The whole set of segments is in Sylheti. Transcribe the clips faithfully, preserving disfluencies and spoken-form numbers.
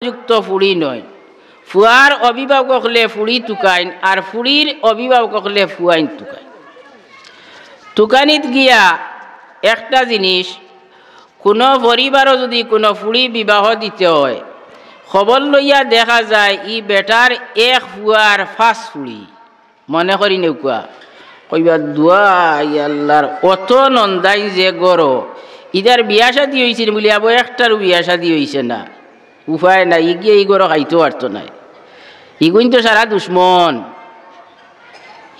যুক্ত ফুড়ি নয়। ফুয়ার অভিভাবক অকলে ফুড়ি তুকাইন, আর ফুড়ির অভিভাবক অকলে ফুয়াইন তুকাইন। তুকানিত গিয়া একটা জিনিস, কুনু পরিবারো যুদি কুনু ফুড়ি বিবাহ দিতে অয়, খবর লইয়া দেখা যায় ই বেটার এক ফুয়ার পাঁচ ফুড়ি। মনে করি নেউক্কা। কইবা, "দুয়াই আল্লার, অত নন্দাইন যে ঘরো, ইদার বিয়া শাদি অইছে নি?" বুলি, "আবো, একটারও বিয়া শাদি অইছে না।" উপায় নাই, ইগিয়ে ই ঘরো খাইতো পারতো নায়। হিগুইন তো সারা দুশমন,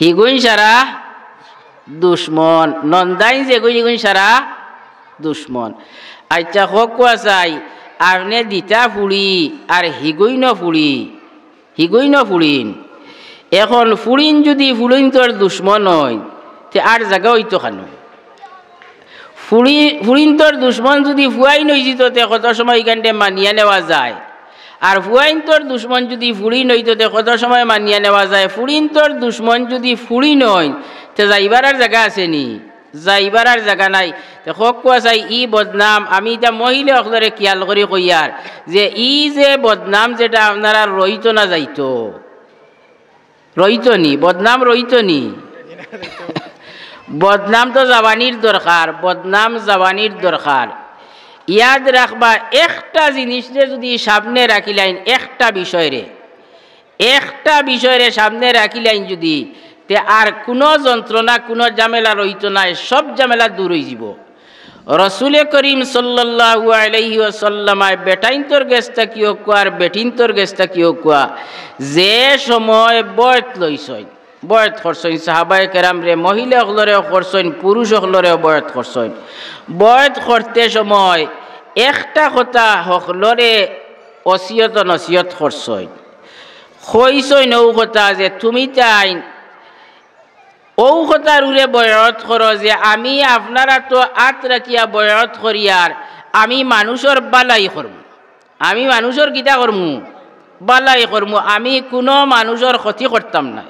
হিগুইন সারা দুশমন, নন্দাইন যেগুইন, হিগুইন সারা দুশমন। আইচ্ছা, কউক্কা চাই, আপনে দিতা ফুড়ি আর হিগুইনও ফুড়ি, হিগুইনও ফুড়িন। এখন ফুড়িন যুদি ফুড়িন্তর দুশমন অইন, তে আর জাগা অইতো কানো? ফুড়ি-, ফুড়িন্তর দুশমন যুদি ফুয়াইন অইযিতো, তে কত সময় ইখানরে মানিয়া নেওয়া যায়। আর ফুয়াইন্তর দুশমন যুদি ফুড়িন অইতো, তে কত সময় মানিয়া নেওয়া যায়। ফুড়িন্তর দুশমন যুদি ফুড়িন অইন, তে যাইবার আর জাগা আছে নি? যাইবার আর জাগা নাই। তে কউক্কা চাই, ই বদনাম, আমি ইতা মহিলা অকলরে খিয়াল করি কইয়ার, যে ই যে বদনাম যেটা আপনারার রইতো না যাইতো, রইতো নি, বদনাম রইতো নি। বদনাম তো যাওয়ানির দরকার, বদনাম যাওয়ানির দরকার। ইয়াদ রাখবা, একটা জিনিসরে যুদি সামনে রাখিলাইন, একটা বিষয়রে, একটা বিষয়রে সামনে রাখিলাইন যুদি, তে আর কুনু যন্ত্রণা, কুনু ঝামেলা রইতো নায়, সব ঝামেলা দূর অইযিবো। রসুলে করিম সাল্লাল্লাহু আলাইহি ওয়াসাল্লামায় বেটাইন্তর গেছ থাকি কউক্কা আর বেটিন্তর গেছ থাকি কউক্কা, যে সময় বয়ত লইছইন, বয়ত করছইন, সাহাবায়ে কেরামরে, মহিলা অকলরেও করছইন, পুরুষ অকলরেও বয়ত করছইন। বয়ত করতে সময় একটা কথা হকলরে ওসিয়ত নসিহত করছইন, কইছইন অউ কথা যে, "তুমি তাইন অউ কথার উপরে বয়ত করো যে আমি আপনারার আতো আত রাখিয়া বয়ত করিয়ার, আমি মানুষর বালাই করমু।" আমি মানুষর কিতা করমু? বালাই করমু। আমি কুনু মানুষর ক্ষতি করতাম নায়।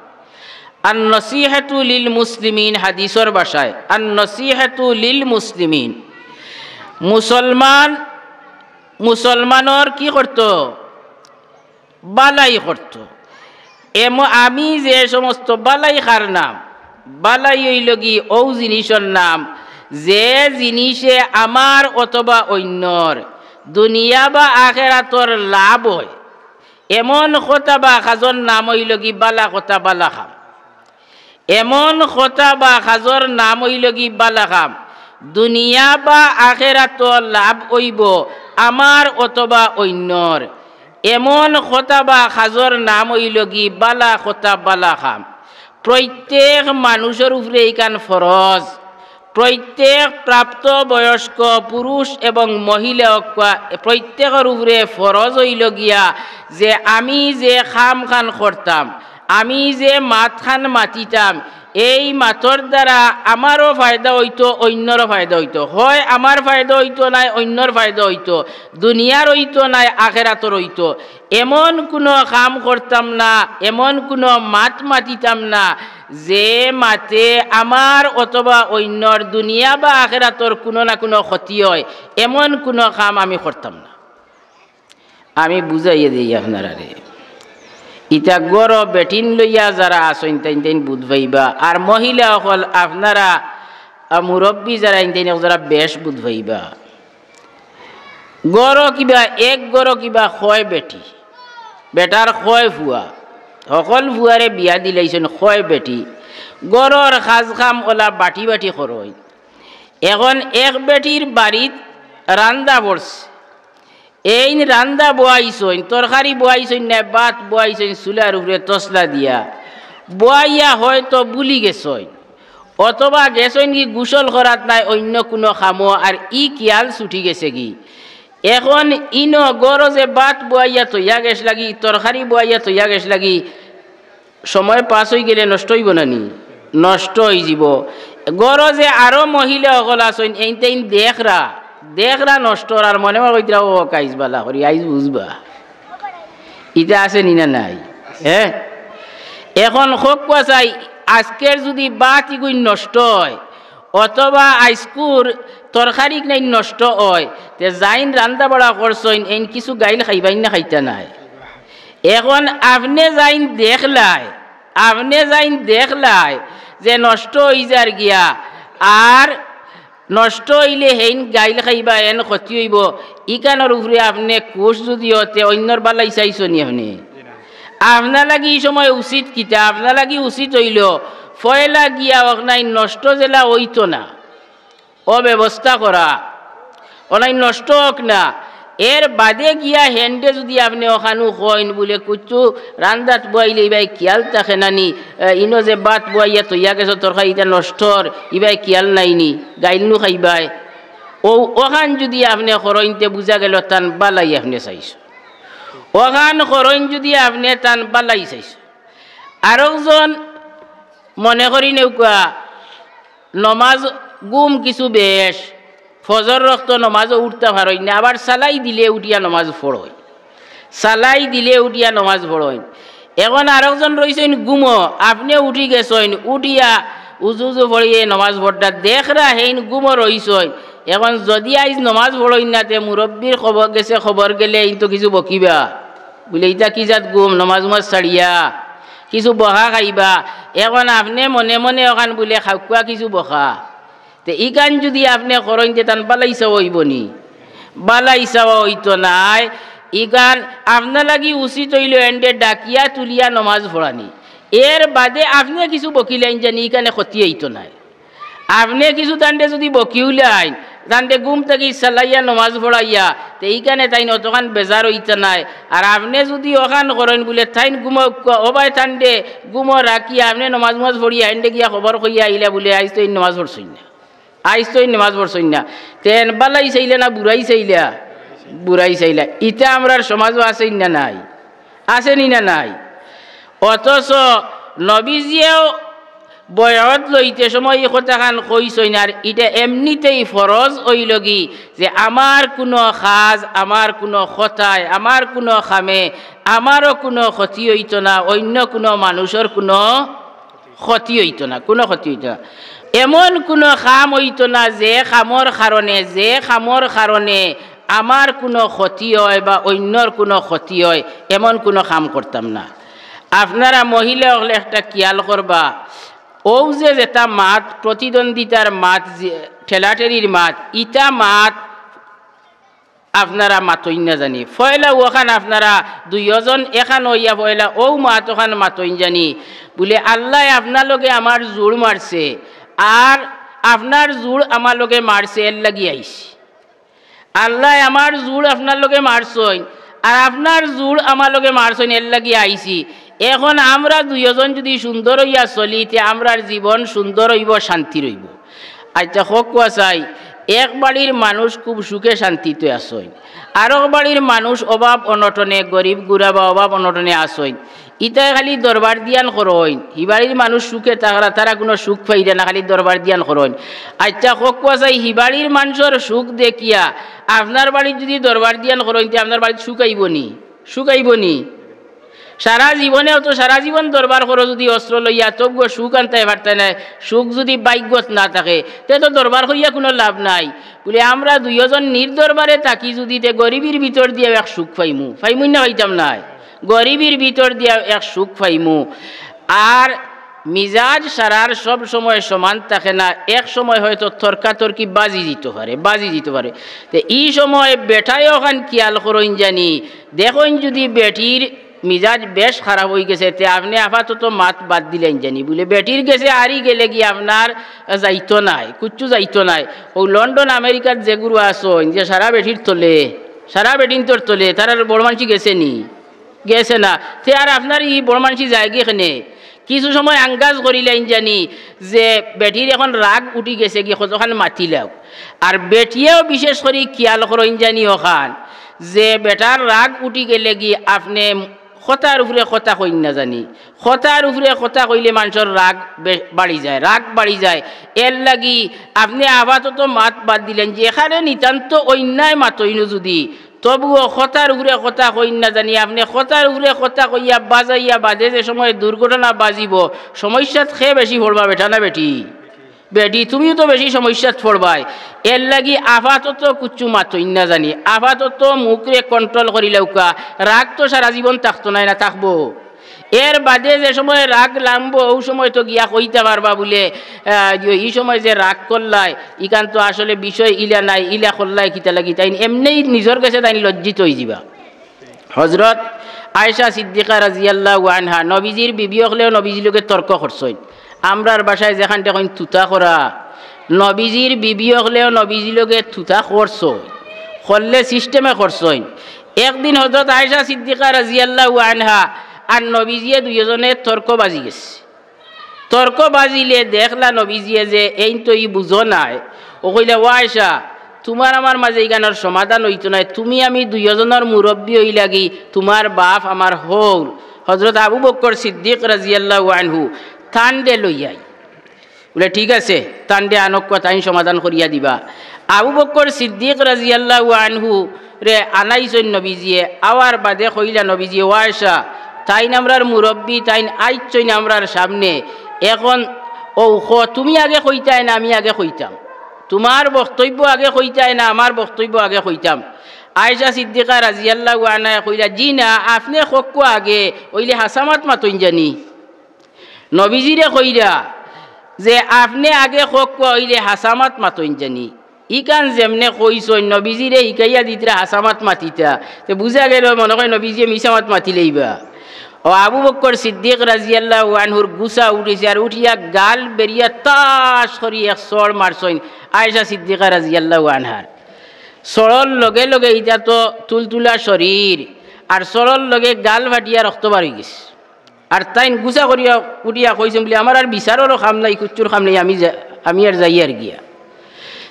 আন নসিহাতু লিল মুসলিমিন, হাদিসর ভাষায়, আন নসিহাতু লিল মুসলিমিন। মুসলমান মুসলমানর কি করতো? বালাই করতো। এম-, আমি যে সমস্ত বালাই কার নাম, বালাই অইলোগি অউ জিনিসর নাম, যে জিনিসে আমার অথবা অইন্যর দুনিয়া বা আখেরাতর লাভ অয়, এমন কথা বা কাজর নাম অইলোগি বালা কথা, বালা কাম। এমন কথা বা কাজর নাম অইলোগি বালা কাম, দুনিয়া বা আখেরাতো লাভ অইবো আমার অথবা অইন্যর। এমন কথা বা কাজর নাম অইলোগি বালা কথা, বালা কাম। প্রত্যেক মানুষর উপরে ইখান ফরজ। প্রত্যেক প্রাপ্তবয়স্ক পুরুষ এবং মহিলা অকল প্রত্যেকর উপরে ফরজ অইলো গিয়া যে আমি যে কামখান করতাম, আমি যে মাতখান মাতিতাম, এই মাতর দ্বারা আমারও ফায়দা অইতো, অইন্যরও ফায়দা অইতো। হয় আমার ফায়দা অইতো, নায় অইন্যর ফায়দা অইতো, দুনিয়ার অইতো, নায় আখেরাতর অইতো। এমন কুনু কাম করতাম না, এমন কুনু মাত মাতিতাম না, যে মাতে আমার অথবা অইন্যর দুনিয়া বা আখেরাতর কুনু না কুনু ক্ষতি অয়, এমন কুনু কাম আমি করতাম না। আমি বুঝাইয়া দেই আপনারারে, ইতা ঘরো বেটিন লইয়া যারা আছইন, তাইন তাইন বুঝ পাইবা। আর মহিলা অকল আপনারা, আ, মুরব্বি যারা, ইন তাইন যারা বেশ বুঝ পাইবা। ঘরো কিবা, এক ঘরো কিবা কয় বেটি, বেটার কয় ফুয়া, হকল ফুয়ারে বিয়া দিলাইছইন, কয় বেটি, ঘরর কাজ কাম অলা বাটি বাটি করইন। এখন এক বেটির বাড়িত রান্দা পড়ছে, এইন রান্দা বওয়াইছইন, তরকারি বওয়াইছইন না, ভাত বওয়াইছইন চুলার উপরে তসলা দিয়া, বওয়াইয়া হয়তো ভুলি গেছইন, অথবা গেছইন গি গোসল করাত নায় অইন্য কুনু কামো, আর ই খিয়াল ছুটি গেছে গি। এখন ইনো ঘরো যে ভাত বওয়াইয়া থইয়া গেছলা গি, তরকারি বওয়াইয়া থইয়া গেছলা গি, সময় পাস অইগেলে নষ্ট অইবো না নি? নষ্ট অইযিবো। ঘরো যে আরো মহিলা অকল আছইন, এইন তাইন দেখরা, দেখরা নষ্ট অর, আর মনে মনে কইতরা, "ও কাইজ বালা করি, আইজ বুঝবা।" ইতা আছে নি না নাই? হে? এখন কউক্কা চাই, আজকের যুদি ভাত ইগুইন নষ্ট অয়, অথবা আইজকুর তরকারি নাইন নষ্ট অয়, তে যাইন রান্দা বাড়া করছইন, এইন কিছু গাইল খাইবাইন না খাইতা নায়। এখন আপনে যাইন দেখলায়, আপনে যাইন দেখলায় যে নষ্ট অইযার গিয়া, আর নষ্ট অইলে হেইন গাইল খাইবা, এন ক্ষতি অইবো, ইখানর উপরে আপনে খুশ যুদি অইতে অইন্যর বালাই চাইছনি আপনে? আপনার লাগি ই সময় উচিত কিতা? আপনার লাগি উচিত অইলো পয়লা গিয়া অখান নষ্ট যেলা অইতো না, অউ ব্যবস্থা করা, অখান নষ্ট অউক না। এর বাদে গিয়া হেন্ডে যুদি আপনে অখানউ কইন বুলে, কুচ্ছু রান্দাত বওয়াইলে ইবায় খিয়াল থাকে না নি, এ, ইনো যে ভাত বওয়াইয়া থইয়া গেছো তরকারি ইটা নষ্টর, ইবায় খিয়াল নাই নি, গাইল নু খাইবায়। অউ অখান যুদি আপনে করইন তে বুঝা গেলো তান বালাই আপনে চাইছো। অখান করইন যুদি আপনে তান বালাই চাইছো। আরকজন মনে করি নেউক্কা, নমাজ ঘুম কিছু বেশ, ফজর অক্ত নমাজও উঠতা পারইন না, আবার সালাই দিলে উঠিয়া নমাজ পড়ইন, সালাই দিলে উঠিয়া নমাজ পড়ইন। এখন আরকজন রইছইন ঘুমো, আপনে উঠি গেছইন, উঠিয়া উজু উজু পড়িয়া নমাজ পড়তা দেখরা হেইন ঘুমো রইছইন। এখন যুদি আইজ নমাজ পড়ইন না তে মুরব্বির খবর গেছে, খবর গেলে এইন তো কিছু বকিবা। বুলে, "ইটা কি জাত ঘুম, নমাজ উমাজ ছাড়িয়া কিছু বখা খাইবা।" এখন আপনে মনে মনে অখান বুলে, "খাউক্কা কিছু বখা।" তে ইখান যুদি আপনে করইন তে তান বালাই চাওয়া অইবো নি? বালাই চাওয়া অইতো নায়। ইখান আপনার লাগি উচিত অইলো এন্ডে ডাকিয়া তুলিয়া নমাজ পড়ানি। এর বাদে আপনে কিছু বকিলাইন জানি, ইখানে ক্ষতি অইতো নায়। আপনে কিছু তানরে যুদি বকিউলাইন, তানরে ঘুম থাকি সালাইয়া নমাজ পড়াইয়া, তে ইখানে তাইন অতখান বেজার অইতা নায়। আর আপনে যুদি অখান করইন বুলে তাইন ঘুমো, অবায় তানরে ঘুমো রাখিয়া আপনে নমাজ উমাজ পড়িয়া হেন্ডে গিয়া খবর কইয়া আইলা বুলে, "আইজ তো এইন নমাজ পড়ছইন না, আইজ তো এইন নমাজ পড়ছইন না।" তে এন বালাই চাইলা না বুরাই চাইলা? বুরাই চাইলা। ইটা আমরার সমাজো আছেনি না নাই? আছেনি না নাই? অথচ নবীজিয়েও বয়ত লইতে সময় ই কথাখান কইছইন, আর ইটা এমনিতেই ফরজ অইলোগি যে আমার কুনু কাজ, আমার কুনু কথায়, আমার কুনু কামে আমারও কুনু ক্ষতি অইতো না, অইন্য কুনু মানুষর কুনু ক্ষতি অইতো না, কুনু ক্ষতি অইতো না। এমন কুনু কাম অইতো না যে কামর কারণে, যে কামর কারণে আমার কুনু ক্ষতি অয় বা অইন্যর কুনু ক্ষতি অয়, এমন কুনু কাম করতাম না। আপনারা মহিলা অকলে একটা খিয়াল করবা, অউ যে যেটা মাত, প্রতিদ্বন্দ্বিতার মাত, যে ঠেলাঠেলির মাত, ইটা মাত আপনারা মাতইন না জানি। পয়লা অখান আপনারা দুইওজন এখান অইয়া পয়লা অউ মাত অখান মাতইন জানি। বুলে, "আল্লায় আপনার লগে আমার জুড় মারছে, আর আপনার জুড় আমার লগে মারছে, এর লাগি আইছি।" আল্লায় আমার জুড় আপনার লগে মারছইন, আর আপনার জুড় আমার লগে মারছইন, এর লাগি আইছি। এখন আমরা দুইওজন যুদি সুন্দর অইয়া চলি, তে আমরার জীবন সুন্দর অইবো, শান্তি রইবো। আচ্ছা, কউক্কা চাই, এক বাড়ির মানুষ খুব সুখে শান্তিতে আছইন, আরক বাড়ির মানুষ অভাব অনটনে, গরিব গুরাবা অভাব অনটনে আছইন। ইতায় খালি দরবার দিয়ান করইন, হি বাড়ির মানুষ সুখে থাকরা, তারা কুনু সুখ পাইরা না, খালি দরবার দিয়ান করইন। আচ্ছা, কউক্কা চাই, হি বাড়ির মানষর সুখ দেখিয়া আপনার বাড়িত যুদি দরবার দিয়ান করইন, তে আপনার বাড়িত সুখ আইবো নি? সুখ আইবো নি? সারা জীবনেও তো, সারা জীবন দরবার করো যুদি অস্ত্র লইয়া, তবুও সুখ আনতায় পারতায় নায়। সুখ যুদি ভাগ্যত না থাকে, তে তো দরবার করিয়া কুনু লাভ নাই। বুলে, আমরা দুইওজন নির্দরবারে থাকি যুদি, তে গরিবির ভিতর দিয়াও এক সুখ পাইমু, পাইমু না পাইতাম নায়? গরিবির ভিতর দিয়াও এক সুখ পাইমু। আর মিজাজ সারার সব সময় সমান থাকে না, এক সময় হয়তো তর্কাতর্কি বাজি যিতো পারে, বাজি যিতো পারে। তে ই সময় বেটায় অখান খিয়াল করইন জানি, দেখইন যুদি বেটির মিজাজ বেশ খারাপ অইগেছে, তে আপনে আপাতত মাত বাদ দিলাইন জানি। বুলে, বেটির গেছে আরি গেলেগি আপনার যাইতো নায়, কুচ্ছু যাইতো নায়। অউ লন্ডন আমেরিকাত যেগুরু আছইন, যে সারা বেটির তলে, সারা বেটিন্তর তলে, তারার বড় মানষি গেছে নি? গেছে না। তে আর আপনার ই বড় মানষি যায়গি কেনে? কিছু সময় আন্দাজ করিলাইন জানি যে বেটির এখন রাগ উঠি গেছেগি, কতখান মাতিলাও। আর বেটিয়েও বিশেষ করি খিয়াল করইন জানি অখান, যে বেটার রাগ উঠি গেলেগি আপনে কথার উপরে কথা কইন না জানি, কথার উপরে কথা কইলে মানষর রাগ বে-, বাড়ি যায়, রাগ বাড়ি যায়। এর লাগি আপনে আপাতত মাত বাদ দিলাইন, যেখানে নিতান্ত অন্যায় মাতইনও যুদি, তবুও কথার উপরে কথা কইন না জানি। আপনে কথার উপরে কথা কইয়া বাজাইয়া বাদে যে সময় দুর্ঘটনা বাজিবো, সমস্যাত কে বেশি পড়বা, বেটা না বেটি? বেটি, তুমিও তো বেশি সমস্যাত পড়বায়। এরলাগি আপাতত কুচ্ছু মাতইন না জানি, আপাতত মুখরে control করি লউক্কা। রাগ তো সারা জীবন থাকতো নায়, না থাকবো? এর বাদে যে সময় রাগ লামবো, অউ সময় তো গিয়া কইতা পারবা বুলে, আহ, যে ই সময় যে রাগ করলায়, ইখান তো আসলে বিষয় ইলা নায়, ইলা করলায় কিতা লাগি? তাইন এমনেউ নিজর গেছে তাইন লজ্জিত অইযিবা। হজরত আয়েশা সিদ্দিকা রাদিয়াল্লাহু আনহা নবীজির বিবি অকলেও নবীজির লগে তর্ক করছইন। আমরার ভাষায় যেখানটা কইন তুতা করা, নবীজির বিবি অকলেও নবীজির লগে তুতা করছইন, করলে system-এ করছইন। একদিন হজরত আয়েশা সিদ্দিকা রাদিয়াল্লাহু আনহা আর নবীজিয়ে দুইওজনে তর্ক বাজি গেছে। তর্ক বাজিলে দেখলা নবীজিয়ে যে এইন তো ই বুঝো নায়, অউ কইলা, "ও আয়েশা, তুমার আমার মাঝে ইখানর সমাধান অইতো নায়, তুমি আমি দুইওজনর মুরব্বি অইলাগি, তুমার বাপ আমার হউর।" হজরত আবু বক্কর সিদ্দিক রাদিয়াল্লাহু আনহু তানরে লইয়া আইন। বুলে, "ঠিক আছে, তানরে আনউক্কা, তাইন সমাধান করিয়া দিবা।" আবু বক্কর সিদ্দিক রাদিয়াল্লাহু আনহুরে আনাইছইন নবীজিয়ে, আওয়ার বাদে কইলা নবীজিয়ে, "ও আয়েশা, তাইন আমরার মুরব্বি, তাইন আইছইন আমরার সামনে, এখন অউ কও, তুমি আগে কইতায় না আমি আগে কইতাম? তুমার বক্তব্য আগে কইতায় না আমার বক্তব্য আগে কইতাম?" আয়েশা সিদ্দিকা রাদিয়াল্লাহু আনহায় কইলা, "জি না, আপনে কউক্কা আগে, অইলে হাছা মাত মাতইন জানি।" নবীজিরে কইরা যে, "আপনে আগে কউক্কা, অইলে হাছা মাত মাতইন জানি।" ইখান যেমনে কইছইন, নবীজিরে হিকাইয়া দিতরা হাছা মাত মাতিতা, তে বুঝা গেল মনে কয় নবীজিয়ে মিছা মাত মাতিলাইবা। অউ আবু বক্কর সিদ্দিক রাদিয়াল্লাহু আনহুর গুছা উঠিছে, আর উঠিয়া গাল বেরিয়া তাস করি এক চড় মারছইন আয়েশা সিদ্দিকা রাদিয়াল্লাহু আনহার। চড়র লগে লগে, ইতা তো তুলতুলা শরীর, আর চড়র লগে গাল ফাটিয়া রক্ত বার অইগেছে। আর তাইন গুছা করিয়া উঠিয়া কইছইন বুলে, "আমার আর বিচাররও কাম নাই, কুচ্ছুর কাম নাই, আমি যা-, আমি আর যাইয়ার গিয়া।"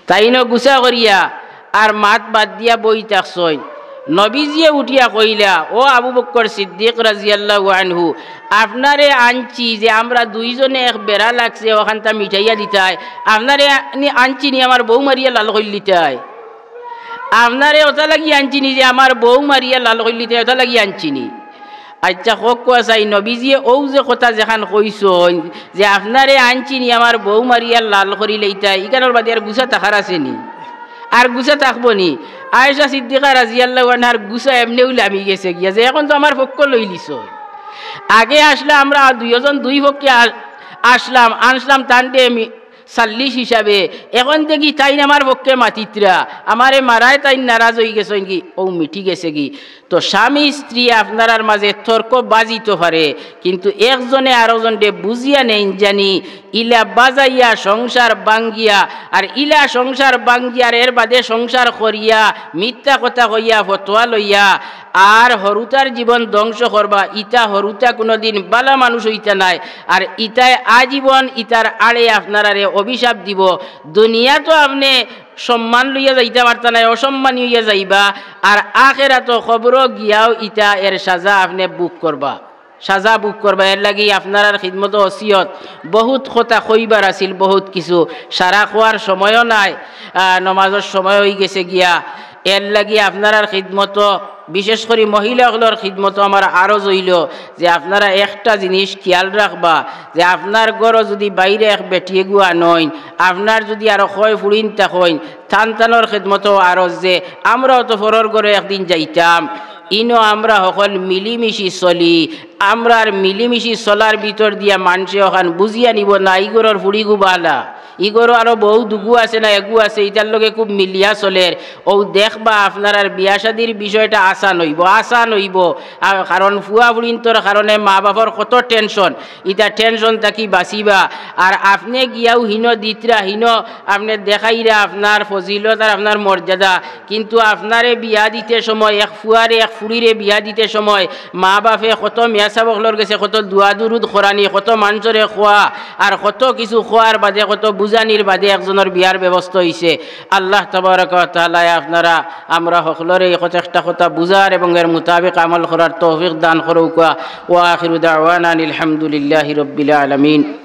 তাইনও গুছা করিয়া আর মাত বাদ দিয়া বই থাকছইন। নবীজিয়ে উঠিয়া কইলা, "ও আবু বক্কর সিদ্দিক রাদিয়াল্লাহু আনহু, আপনারে আনছি যে আমরা দুইজনে এক বেড়া লাগছে, অখানতা মিটাইয়া দিতায়। আপনারে আনি-, আনছি নি আমার বউ মারিয়া লাল করিলিতায়? আপনারে অতা লাগি আনছি নি যে আমার বউ মারিয়া লাল করিলিতায়, অতা লাগি আনছি নি?" আইচ্ছা, কউক্কা চাই, নবীজিয়ে অউ যে কথা যেখান কইছইন যে, "আপনারে আনছি নি আমার বউ মারিয়া লাল করিলাইতায়", ইখানর বাদে আর গুছা থাকার আছে নি? আর গুছা থাকবো নি? আয়েশা সিদ্দিকা রাদিয়াল্লাহু আনহার গুছা এমনেউ লামি গেছে গিয়া যে, "এখন তো আমার পক্ষ লইলিছইন। আগে আসলা আমরা দুইওজন দুই পক্ষে আ-, আসলাম, আনছলাম তানরে মি-, সাল্লিশ হিসাবে, এখন দেখি তাইন আমার পক্ষে মাতিতরা, আমারে মারায় তাইন নারাজ অইগেছইন গি, অউ মিটি গেছে গি।" তো স্বামী স্ত্রী আপনারার মাঝে তর্ক বাজিতো পারে, কিন্তু একজনে আরোজনরে বুঝিয়া নেইন জানি, ইলা বাজাইয়া সংসার ভাঙ্গিয়া, আর ইলা সংসার ভাঙ্গিয়া, আর এর বাদে সংসার করিয়া, মিথ্যা কথা কইয়া, ফতোয়া লইয়া, আর হুরুতার জীবন ধ্বংস করবা, ইতা হুরুতা কুনুদিন বালা মানুষ অইতা নায়। আর ইতায় আজীবন ইতার আড়ে আপনারারে অভিশাপ দিবো। দুনিয়াত আপনে সম্মান লইয়া যাইতা পারতা নায়, অসম্মানী অইয়া যাইবা। আর আখেরাতো কবরো গিয়াও ইতা এর সাজা আপনে ভোগ করবা, সাজা ভোগ করবা। এরলাগি আপনারার খিদমতো ওসিয়ত, বহুত কথা কইবার আছিল, বহুত কিছু, সারা কওয়ার সময়ও নাই, আহ, নমাজর সময় অইগেছে গিয়া। এরলাগি আপনারার খিদমতো, বিশেষ করি মহিলা অকলর খিদমতো আমার আরজ অইলো যে আপনারা একটা জিনিস খিয়াল রাখবা, যে আপনার ঘরো যুদি বাইরে এক বেটি এগু আনইন, আপনার যুদি আরো কয় ফুড়িন থাকইন, তান তানর খিদমতো আরজ যে আমরাও তো পরর ঘরো একদিন যাইতাম, ইনো আমরা হকল মিলিমিশি চলি। আমরার মিলিমিশি চলার ভিতর দিয়া মানষে অখান বুঝিয়া নিবো না, ই ঘরর ফুড়িগু বালা, ই ঘরো আরো বউ দুগু আছে না এগু আছে, ইতার লগে খুব মিলিয়া চলের। অউ দেখবা আপনারার বিয়া শাদির বিষয়টা আসান অইবো, আসান অইবো। আর কারণ ফুয়া ফুড়িন্তর কারণে মা বাপর কত tension, ইতা tension থাকি বাচিবা। আর আপনে গিয়াও হিনো দিতরা, হিনো আপনে দেখাইরা আপনার ফজিলত আর আপনার মর্যাদা, কিন্তু আপনারে বিয়া দিতে সময়, এক ফুয়ারে এক ফুড়িরে বিয়া দিতে সময় মা বাপে কত মিয়া সাব অকলর গেছে কত দোয়া দুরুদ করানি, কত মানষরে কওয়া, আর কত কিছু কওয়ার বাদে কত বুঝানির বাদে একজনর বিয়ার ব্যবস্থা অইছে। আল্লাহ তাবারাকা ওয়া তাআলায় আপনারা আমরা হকলরে ই প্রত্যেকটা কথা বুঝার এবং এর মোতাবেক আমল করার তৌফিক দান করউক্কা। ওয়া আখিরু দাওয়ানা আনিল হামদুলিল্লাহি রাব্বিল আলামিন।